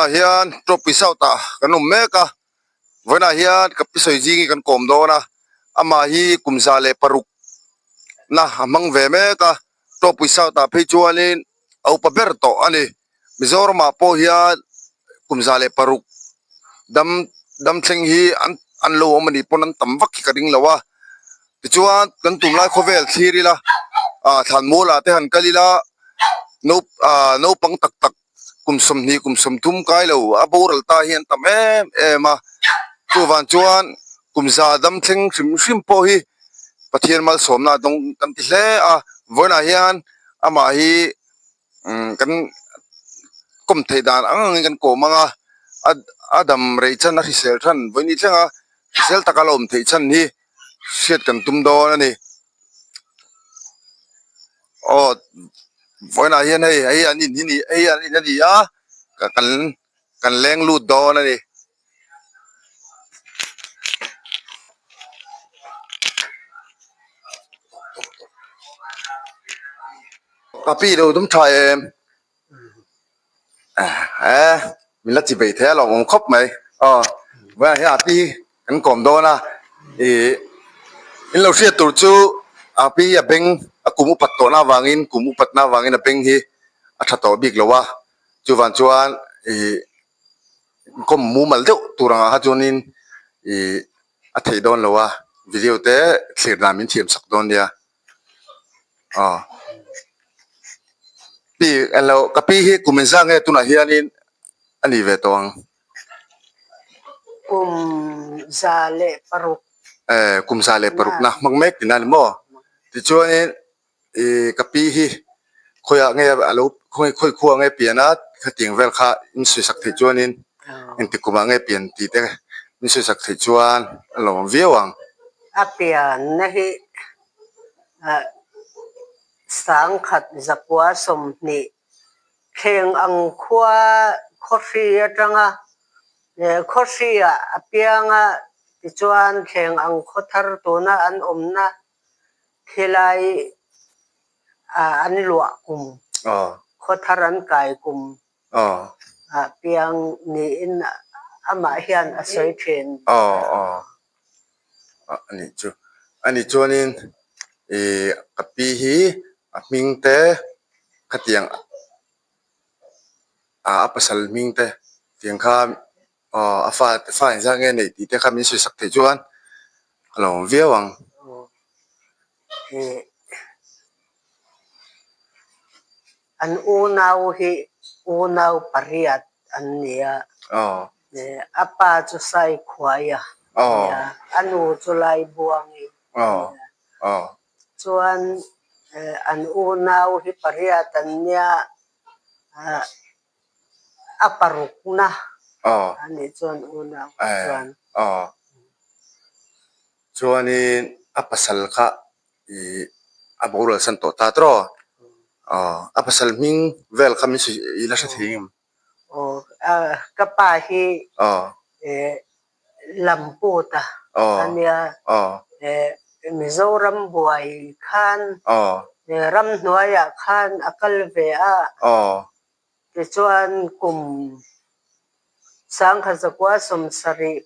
Tunah hian Trophy South ah kan awm mek a, vawiinah hian ka pi sawi zing hi kan kawm dawn a, amah hi kum 106 na a hmang ve mek a, Trophy South ah phei chuanin a upa ber tawh a ni. Mizoramah pawh hian kum 106 dam dam thleng hi an an lo awm a nih pawn an tam vak hi ka ring lo a, tichuan kan tunlai khawvel thlir ila ah thlanmual ah te han kal ila nau ah naupang tak tak kum 20 kum 30 kai lo a boral ta hi an tam em em a chuvang chuan kum za dam thleng hrim hrim pawh hi Pathian malsawmna a dawng kan ti hle a vawiinah hian amah hi umm kan kawm theih dan ang angin kan kawm ang a a dam rei chan a hrisel than vawiin ni thleng a hrisel taka la awm theih chhan hi hriat kan tum dawn a ni. Aw vawiinah hian hei hei an in hi ni hei an in a ni a kan kan leng lut dawn a ni. Ka pi lo dum tha em e min la chi bei thei a lawm awm khawp mai aw vawiinah hian a pi kan kawm dawn a ih in lo hriat tur chu a pi a beng a kum upat tawhna avangin kum upatna avangin a beng hi a tha tawh bik lo a chuvang chuan ih kawm mumal deuh tur angah kha chuanin ih a theih dawn lo a video te thlir dan min thiam sak dawn nia aw pi englo ka pi hi kum engzah nge tunah hianin a ni ve tawh ang. Kum 106. Eh kum 106 na hmang mek tihna a ni maw tichuanin Ih ka pi hi khawiah nge a lo khawi khawi khuah nge pian a khatiang vel kha in sawi sak theih chuanin engtik kumah nge pian tih te min sawi sak theih chuan a lawm viau ang. A pianna hi ah 1920 thleng ang khua khawhri atanga khawhriah a pianga tichuan thleng ang khaw thar tuna an awmna Khilai ah an luah kum, khaw thar an kai kum ah piang niin amah hian a sawi thin. Aw a nih chu. A nih chuanin ih ka pi hi a hming te khatiang ah a pasal hming te tiang khan Aw a fa fa engzah nge neih tih te kha min sawi sak theih chuan a lo awm viau ang. An unau hi unau pariat an ni a, a pa chu Saikhuaia a ni a, a nu chu Laibuangi a ni a. Chuan an unau hi pariat an nia, A parukna a nih chuan unau chuan. Aw. Chuanin a pasal kha ih a boral san tawh ta tawh. Aw a pasal hming vel kha min sawi i la hre thei em? Aw ka pa hi Lamputa a nia. Mizoram buai khan ramhnuaiah khan a kal ve a. Tichuan kum 1971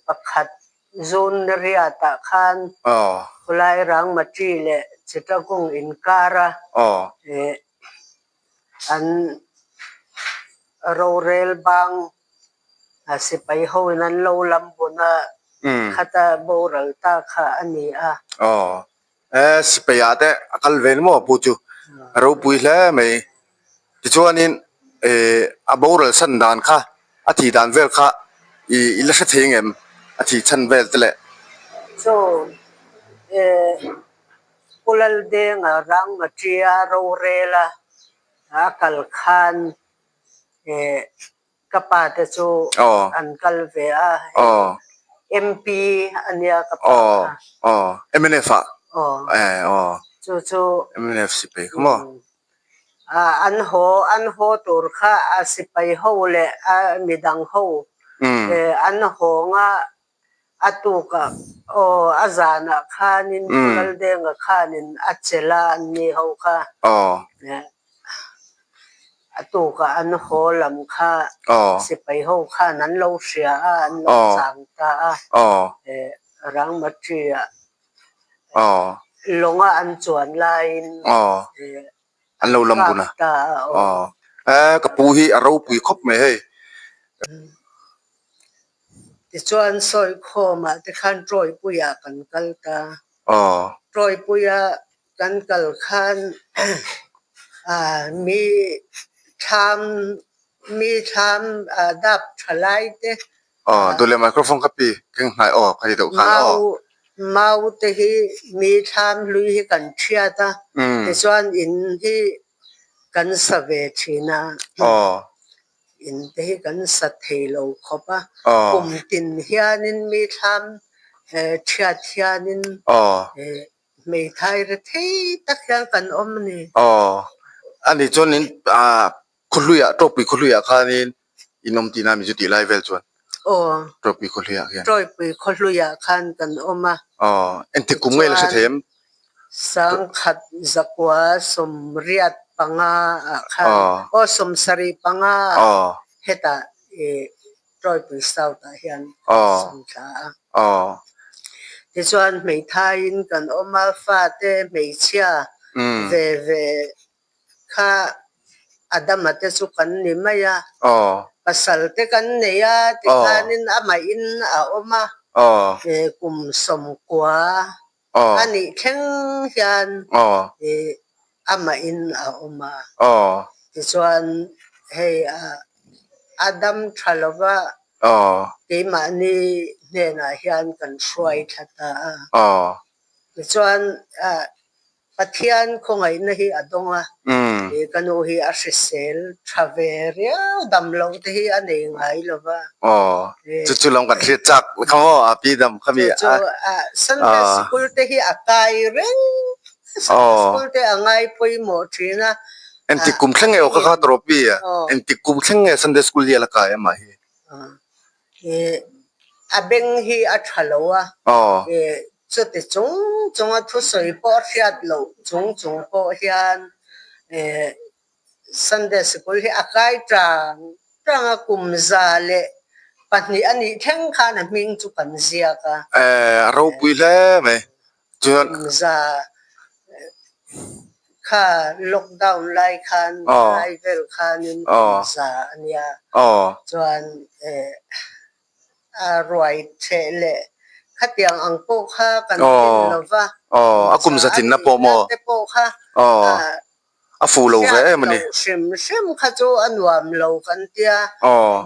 June ni riatah khan khulai Rangmati leh Chittagong inkara an rorel bang sipai hoin an lo lam bun a, khata boral ta kha a ni a. Aw, e sipai ah te a kal ve ni maw pu chu a ropui hle mai. Tichuanin e a boral san dan kha a thih dan vel kha i i la hre thei ang em a thih chhan vel te leh. Chu e Pu Laldenga Rangmatia rorela a kal khan ka pa te chu an kal ve a, MP a nia ka pa kha. MNF ah? Chu chu MNF sipai kha maw? An haw an haw tur kha a sipai ho leh a midang ho an hawng a, A tukah aw a zanah khanin Pu Laldenga khanin a chelh a an ni ho kha. Aw. A tukah an haw lam kha sipai ho khan an lo hria a, an lo chang ta a. Rangmatri-ah lawnga an chuan laiin an lo lam bun a. Ta a, aw. Ka pu hi a ropui khawp mai hei. Tichuan sawikhawmah te khan Tawipuiah kan kal ta. Tawipuia kan kal khan mi thlam mi thlam dap tha lai te. Aw duh leh microphone kha pi keng hnai aw kha ti deuh khan aw. Mau mau te hi mi thlam hlui hi kan thiat a tichuan in hi kan sa ve thin a. In te hi kan sa thei lo khawp a, kum tin hianin mi thlam thiat hianin hmeithai re thei tak hian kan awm a ni. Aw, ani chuanin khawhluiah, Tawpui khawhluiah khanin in awm tihna mi chu tih lai vel chuan? Aw. Tawpui khawhluiah khian. Tawpui khawhluiah khan kan awm a. Aw, engtik kum nge la hre thei em? Sangkhat zakua 85 ah khan aw 75 ah hetah i Tawipui South ah hian kan thla a. Tichuan hmeithaiin kan awm a, fate hmeichhia ve ve kha Adama te chu kan ni mai a. Pasal te kan nei a tikhanin amahin a awm a, kum 90 A nih thleng hian amahin a awm a. Tichuan hei a dam tha lova keimahni hnenah hian kan hruai thla ta a. Tichuan Pathian khawngaihna hi a dawng a, ka nu hi a hrisel tha ve riau dam loh te hi a nei ngai lo va. Aw, chu chu lam kan hriat chak kha maw a pi dam kha mi a. Chu chu Sunday school te hi a kai reng, Sunday school te a ngai pawimawh thin a. Engtik kum thleng nge aw kha kha tawrh pi a, engtik kum thleng nge Sunday school hi a la kai amah hi? A beng hi a tha lo a, chuti chung chunga thusawi pawh a hriat loh chung chung pawh hian Sunday sikul hi a kai tang tang a, kum 102 a nih thleng khan a hming chu kan ziak a. A ropui hle mai. Chuan. Kum za kha lockdown lai khan lai vel khanin kum za a nia. Chuan a ruai theh leh khatiang ang pawh kha kan rin lo va. A kum za tlinna pawh maw? Te pawh kha a fuh lo ve em a ni. Hrim hrim kha chu a nuam lo kan tia.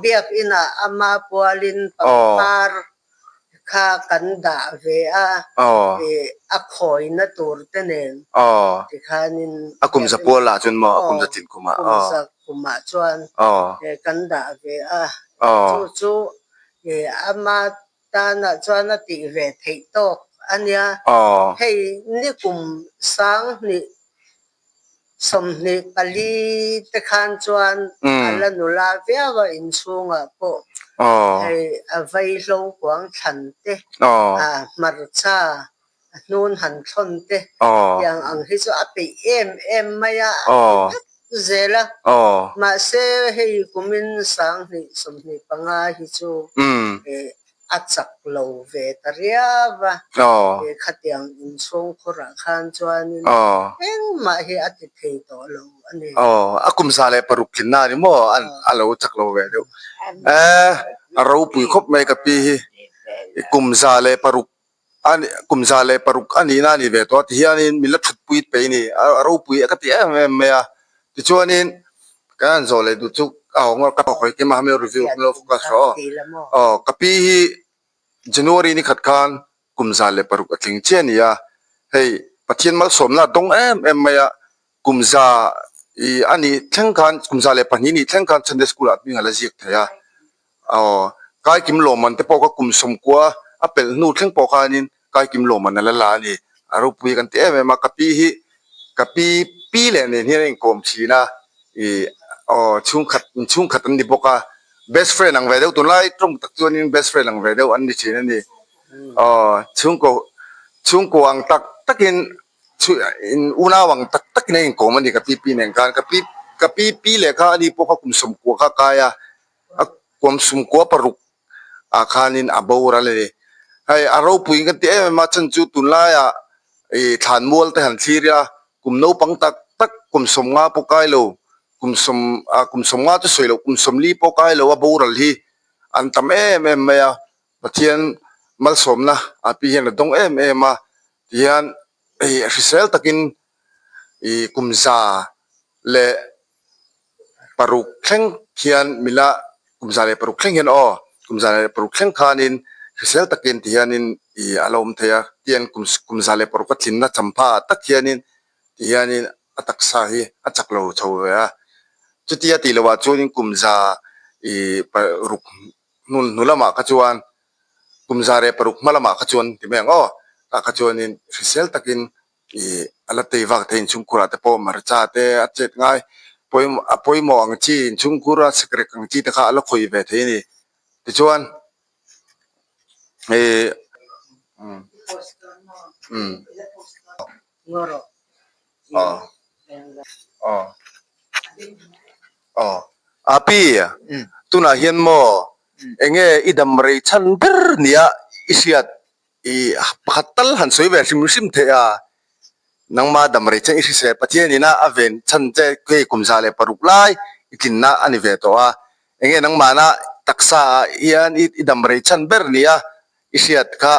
Biakinah ama pualin pangpar kha kan dah ve a, a khawina tur te nen tikhanin A kum za pual ah chuan maw? A kum za tlin kum ah. Kum za kum ah chuan kan dah ve a. Chu chu ama tanah chuan a tih ve theih tawk a nia. Hei nikum 2024 te khan chuan a la nula viau a inchhungah pawh hei a vaihlo kuang thlan te, a hmarcha a hnun han thlawn te tiang ang hi chu a peih em em mai a, a ti vek zel a. Mahse hei kumin 2025 hi chu a chak lo ve ta riau a, khatiang inchhungkhurah khan chuanin engmah hi a ti thei tawh lo a ni. Aw, a kum 106 tlinna a ni maw? A lo chak lo ve deuh. Eh, a ropui khawp mai ka pi hi. Kum 106 a ni, kum 106 a nihna a ni ve tawh a ti hianin min la thutpui peih a ni. A ropui ka ti em em mai a. Tichuanin kan han zawh leh duh chu a hawng a, ka hawi kim a, hemi review hmel focus rawh aw. Aw, ka pi hi January ni khat khan kum 106 a tling chiah a ni a, hei Pathian malsawmna a dawng em em mai a, kum za i a nih thleng khan kum 102 nih thleng khan Sunday school ah hming a la ziak thei a. Aw, Kaikim lawmman te pawh kha kum 90 a pelh hnu thleng pawh khanin Kaikim lawmman a la la a ni. A ropui kan ti em em a, ka pi hi ka pi pi leh nen hian a inkawm thin a, ih aw chhungkhat inchhungkhat an ni bawk a, best friend ang ve deuh tunlai tawng tak chuanin best friend ang ve deuh an ni thin a ni. Aw chhungkaw chhungkaw ang tak takin in unau ang tak takin a inkawm a ni ka pi pi nen khan ka pi. Ka pi pi leh kha ani pawh kha kum 90 kha a kai a, a kum 96 ah khanin a boral a ni. Hei a ropui kan ti em em a chhan chu tunlaiah ih thlanmual te han thlir ila kum naupang tak tak kum 50 pawh kai lo kum sawm ah kum 50 chu sawi loh kum 40 pawh kai lo a boral hi an tam em em mai a Pathian malsawmna a pi hian a dawng em em a tihian ih hrisel takin ih kum 106 thleng hian mila kum 106 thleng hian aw kum 106 thleng khanin hrisel takin ti hianin ih a lo awm thei a tian kum kum 106 a tlinna champha ah tak hianin ti hianin a taksa hi a chak lo chho ve a chutia tih loh ah chuanin kum za ih paruk hnun hnu lamah kha chuan kum 106 hma lamah kha chuan ti mai ang aw tah kha chuanin hrisel takin Ih a la tei vak thei inchhungkhur ah te pawh marcha te a chet ngai pawimawh a pawimawh ang chi inchhungkhur a sekrek ang chi te kha a la khawih ve thei a ni tichuan ih umm umm aw aw aw api tunah hian maw eng nge i dam rei chhan ber nia i hriat I pakhat tal han sawi ve hrim hrim theih a, nangma dam rei che i hrisel Pathian ina a ven chhan che hei kum 106 lai i tlinna a ni ve tawh a, enge nangmahna taksa ah hian i dam rei chhan ber nia i hriat kha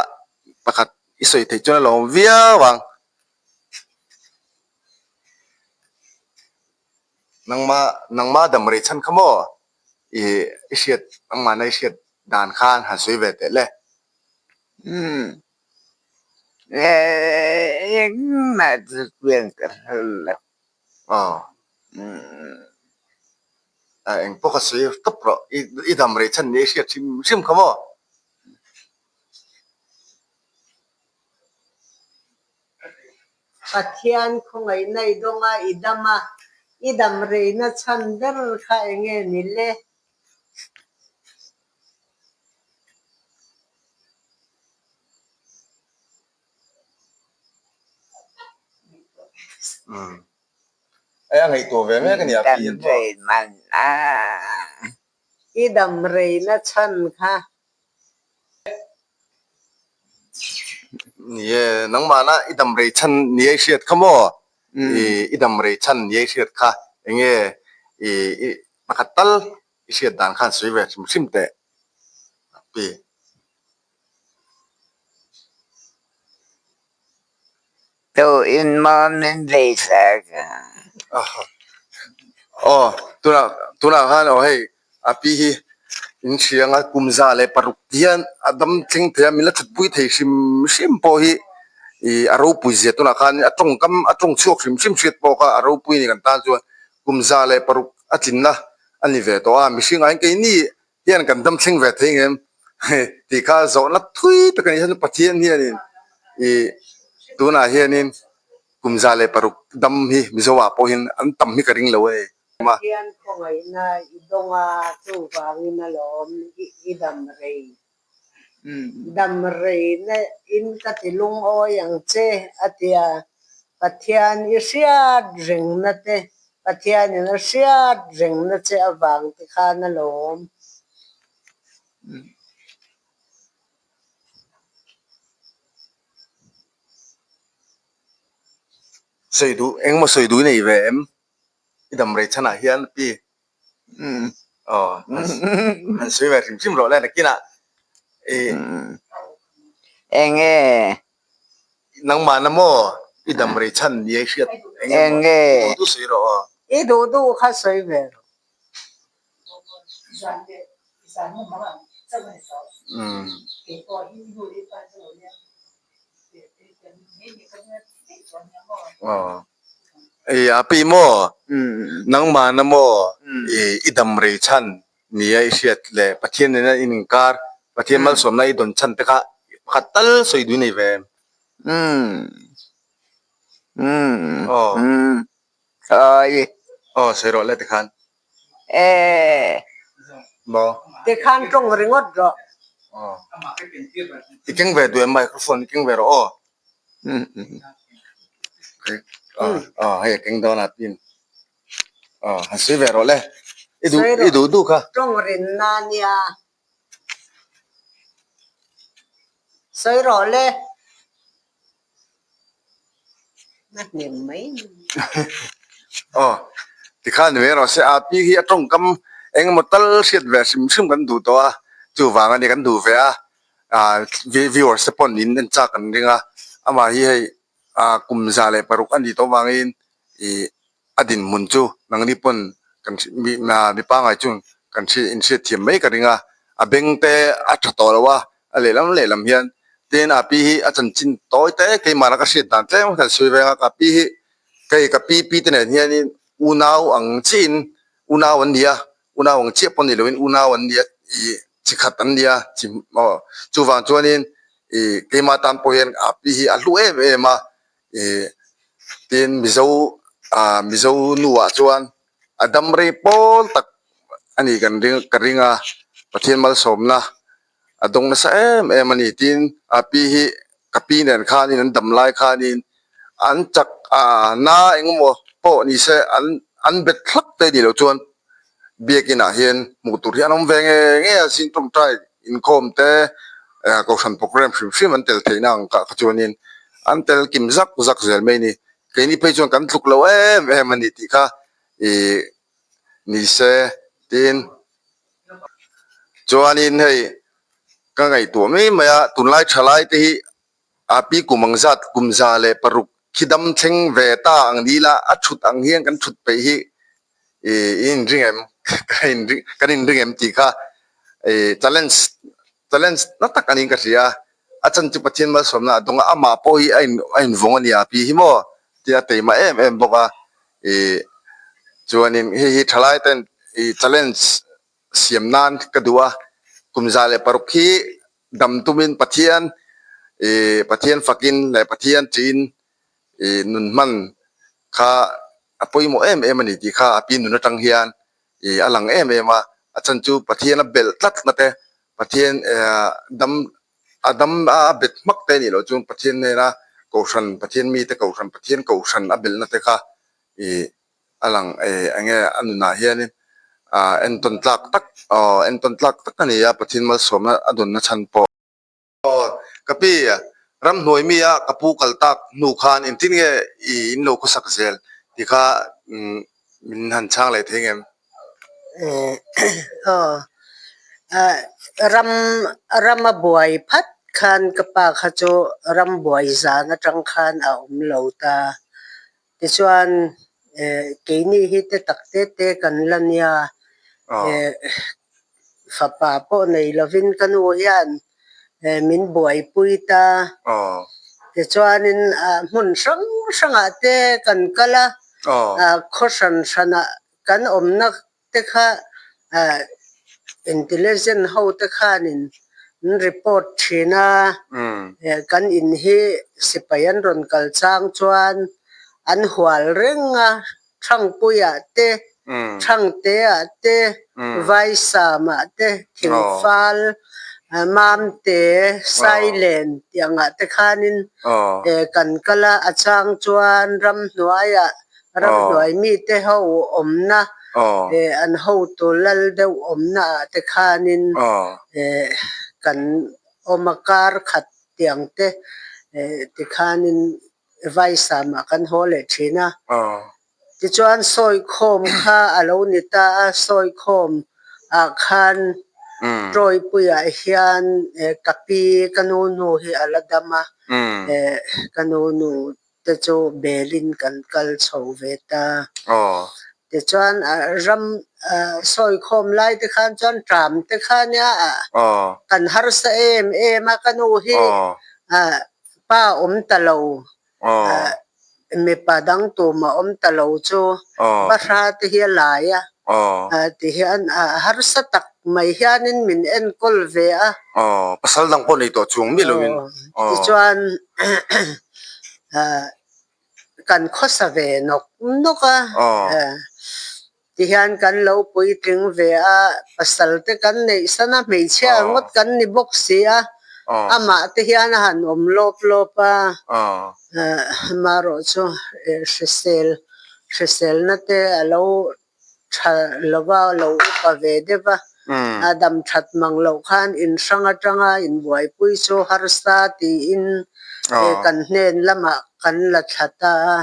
pakhat i sawi theih chuan a lawm viau ang. Nangma nangma dam rei chhan kha maw i i hriat nangmahna i hriat dan khan han sawi ve teh le. Umm engmah chu pian ka hrel lo. Aw eng pawh ka sawi tawp rawh i i dam rei chhan nia i hriat hrim hrim kha maw. Pathian khawngaihna i dawng a, i dam a, i dam reina chhan ber kha eng nge ni le? Dam rei man a. I dam reina chhan kha. Ni e, nangmahna i dam rei chhan ni a i hriat kha maw? I dam rei chhan ni a i hriat kha enge i pakhat tal i hriat dan khan sawi ve hrim hrim teh a ti. Tu in maw min vei sak a? Aw, tunah tunah khan aw hei a pi hi in hria anga kum 106 ti hian a dam thleng thei a, min la thutpui thei hrim hrim pawh hi ih a ropui zia tunah khan a tawngkam a tawng chhuak hrim hrim hriat pawh kha a ropui a ni kan tan chuan kum 106 a tlinna a ni ve tawh a, mihring ah hian keini hian kan dam thleng ve thei ngem tih kha zawhna thui tak a ni hian Pathian hianin ih tunah hianin kum 106 dam hi Mizo ah pawh hian an tam hi ka ring lo a ni. Pathian khawngaihna i dawng a, chuvangin alawm i dam rei. Dam reina in ka ti lungawi ang che, a ti a. Pathian i hriat rengna te, Pathianin a hriat rengna che avang te khan alawm. Sawi duh, engemaw sawi duh i nei ve em? I dam rei chhanah hian pi. Aw han sawi ve hrim hrim rawh le nakinah i Enge nangmahna maw i dam rei chhan ni a i hriat enge maw Enge i duh duh sawi rawh aw. I duh duh kha sawi ve rawh. Ei a pi maw nangmahna maw i dam rei chhan nia i hriat leh Pathian nena in inkar Pathian malsawmna i dawn chhan te kha pakhat tal sawi duh i nei ve em? Aw. Aw sawi rawh le tikhan. Ee. Maw. Tikhan tawng ringawt rawh. Aw. I keng ve duh em microphone i keng ve rawh aw. Aw hei a keng dawn a tin. Aw han sawi ve rawh le. I duh i duh duh kha. Tawng rinna nia. Sawi rawh le. Na hnem mai. Aw tikhan ni mai rawh se a pi hi a tawngkam engemaw tal hriat ve hrim hrim kan duh tawh a chuvang a ni kan duh ve a ah viewers te pawn in en chak an ring a amah hi hei ah kum 106 a nih tawh avangin ih a dinhmun chu nangni pawn kan mi pangngai chu kan inhriat thiam mai ka ring a, a beng te a tha tawh lo a, a lehlam lehlam hian tin a pi hi a chanchin tawi te keimah ka hriat dan tlem kan sawi veng a, ka pi hi kei ka pi pi te nen hianin unau ang chiahin unau an ni a, unau ang chiah pawh ni loin unau an ni a ih chi khat an ni a chi aw chuvang chuanin ih keimah tan pawh hian a pi hi a hlu em em a. Ih tin Mizo ah Mizo nuah chuan a dam rei pawl tak a ni kan ring ka ring a Pathian malsawmna a dawng nasa em em a ni tin a pi hi ka pi nen khanin an dam lai khanin an chak ah na engemaw pawh ni se an an bet thlap te ni loh chuan Biakin ah hian hmuh tur hi an awm ve nge nge a zing tawngtai inkhawm te eh kohhran programme hrim hrim an tel theihna ang kah kha chuanin an tel kim zak zak zel mai a ni. Keini phei chuan kan tluk lo em em a ni tih kha ih ni se tiin chuanin hei ka ngaihtuah mai mai a tunlai thalai te hi A pi kum ang zat kum 106 khi dam thleng ve ta ang ni ila a thut ang hian kan thut peih hi i inring em ka inring kan inring em tih kha i challenge challenge na tak a niin ka hria a, a chan chu Pathian malsawmna a dawng a, amah pawh hi a in a invawng a ni a pi hi maw tia teima em em bawk a i chuanin hei hi thalai ten i challenge siam nan ka duh a, kum 106 hi dam tumin Pathian ih Pathian fakin leh Pathian tiin ih nun hman kha a pawimawh em em a ni tih kha a pi nun atang hian ih a lang em em a, a chhan chu Pathian a belh tlat na te Pathian eh dam a dam a bet hmak te anih loh chuan Pathian hnena kohhran Pathian mite kohhran Pathian kohhran a belhna te kha ih a lang eh enge a nunah hianin ah entawn tlak tak aw entawn tlak tak a ni a Pathian malsawmna a dawnna chhan pawh. Aw ka pi ramhnuai mi a ka pu kal tak hnu khan engtin nge i in lo khawsak zel tih kha min han chhang leh thei ngem? Eh aw ah ram rama buai phat khan ka pa kha chu ram buai zan atang khan a awm lo ta. Tichuan keini hi te tak te te kan la nia, fapa pawh nei lovin ka nu hian min buaipui ta. Tichuanin hmun hrang hrangah te kan kal a, khaw hran hranah kan awmna te kha intelligent ho te khanin an report thin a, kan in hi sipai an rawn kal chang chuan an hual reng a, Thangpuiah te, Thangteah te, Vaisamah te, Thingfal, Mamte, Sailen tih angah te khanin kan kal a, a chang chuan ramhnuaiah Ramhnuai mite ho awmna an hotu lal deuh awmna ah te khanin kan awm a, kar khat tiang te tikhanin Vaisam ah kan haw leh thin a. Tichuan sawikhawm kha a lo ni ta a, sawikhawm ah khan Tawipuiah hian ka pi ka nu nu hi a la dam a, ka nu nu te chu belin kan kal chho ve ta. Tichuan ram sawikhawm lai te khan chuan ṭam te kha nia kan harsa em em a, ka nu hi pa awm ta lo, mipa dang tumah awm ta lo chu bahra te hi a lai a, tihian harsa tak mai hianin min enkawl ve a. Pasal dang pawh nei tawh chuang miah loin. Tichuan kan khawsa ve nawk nawk a, tihian kan lo puitling ve a, pasal te kan neih san a, hmeichhia ngawt kan ni bawk si a, amah te hian a han awm lawp lawp a, amaherawhchu hrisel hriselna te a lo. Tha lova lo upa ve deuh a, a dam that mang loh khan in hrang atanga inbuaipui chu harsa tiin kan hnen lamah kan la thla ta a,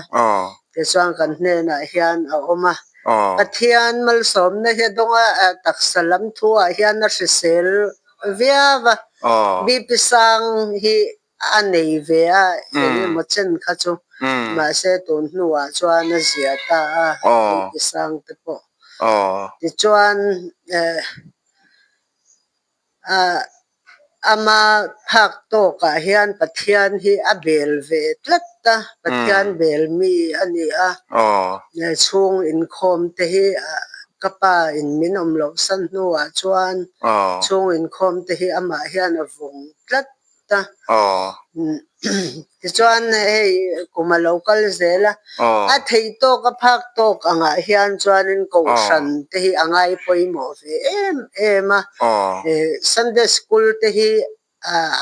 tichuan kan hnenah hian a awm a. Pathian malsawmna hi a dawng a, taksa lam thuah hian a hrisel viau a, BP sang hi A nei ve a, eng emaw chen kha chu. Mahse tun hnuah chuan a zia ta a, tih sang te pawh. Tichuan ama phak tawkah hian Pathian hi a bel ve tlat a, Pathian bel mi a ni a. Chhung inkhawm te hi ka pa in min awm loh san hnuah chuan chhung inkhawm te hi amah hian a vawng tlat ta. Tichuan hei kum a lo kal zel a, a theih tawk a phak tawk angah hian chuanin kohhran te hi a ngai pawimawh ve em em a. Sunday school te hi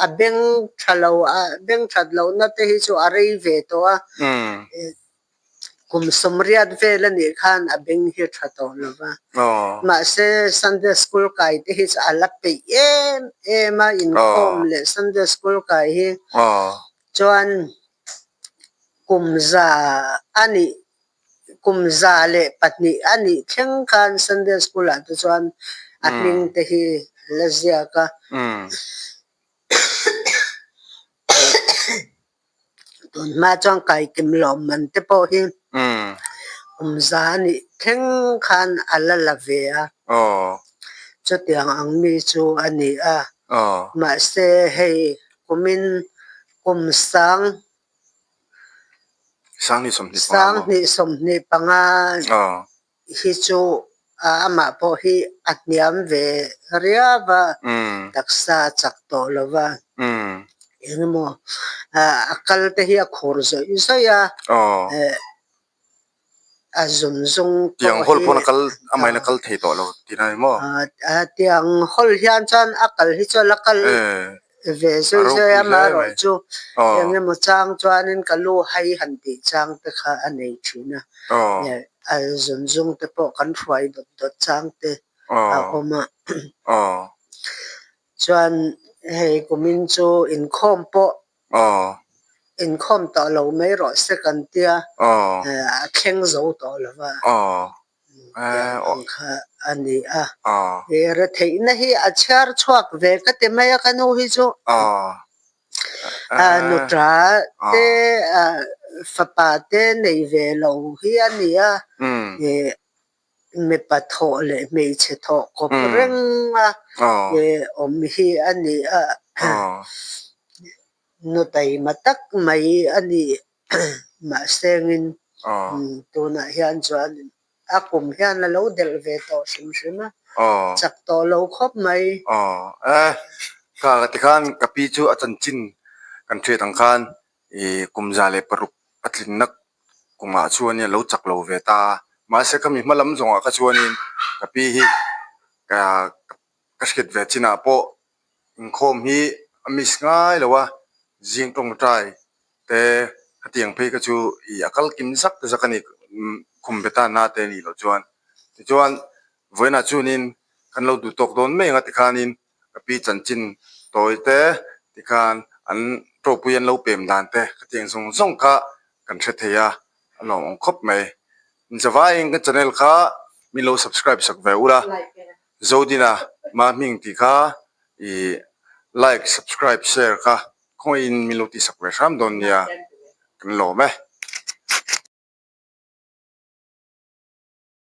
a beng tha lo a beng that lohna te hi chu a rei ve tawh a. Kum sawmriat vel a nih khan a beng hi a tha tawh lo va. Mahse, Sunday School kai te hi chu a la peih em em a, inkhawm leh Sunday School kai hi chuan kum za a nih, kum 102 a nih thleng khan Sunday School ah te chuan a hming te hi a la ziak a. Tun hma chuan kaikim lawmman te pawh hi kum za a nih thleng khan a la la ve a, chutiang ang mi chu a ni a. Mahse hei kumin kum sang 2025 hi chu amah pawh hi a hniam ve riau a, taksa a chak tawh lo va, engemaw a kal te hi a khur zawih zawih a, a zun zung pawh hi tiang hawl hian chuan a kal hi chu a la kal ve zui zui a, amaherawhchu engemaw chang chuanin ka lu hai han tih chang te kha a nei thin a, a zun zung te pawh kan hruai dawt dawt chang te a awm a, chuan hei kumin chu inkhawm pawh inkhawm tawh lo mai rawh se kan tia a thleng zo tawh lo va. Ang kha a ni a. I retheihna hi a chhiar chhuak ve ka ti mai a ka nu hi chu. Nuta te fapa te nei ve lo hi a ni a. Mipa thawh leh hmeichhe thawh kawp reng a awm hi a ni a. Nu taima tak mai a ni. Mahsengin tunah hian chuan a kum hian a lo delh ve tawh hrim hrim a, chak tawh lo khawp mai. Aw, ka tikhan ka pi chu a chanchin kan hriat ang khan ih kum 106 a tlinna kumah chuanin a lo chak lo ve ta a, mahse khami hma lam zawngah kha chuanin ka pi hi ka hriat ve chinah pawh Inkhawm hi a miss ngai lo a, zing tawngtai te hetiang phei kha chu ih a kal kim zak zak a ni khum be tan na te a nih loh chuan. Tichuan vawiinah chuanin kan lo duh tawk dawn mai ang a tikhanin ka pi chanchin tawi te tikhan an tawpui an lo pem dan te khatiang zawng zawng kha kan hre thei a, a lawmawm khawp mai. Inzavaiin ka channel kha min lo subscribe sak ve ula. Zodina ma hming tih kha i like subscribe share kha khawngaihin min lo tihsak ve hram dawn nia kan lawm e.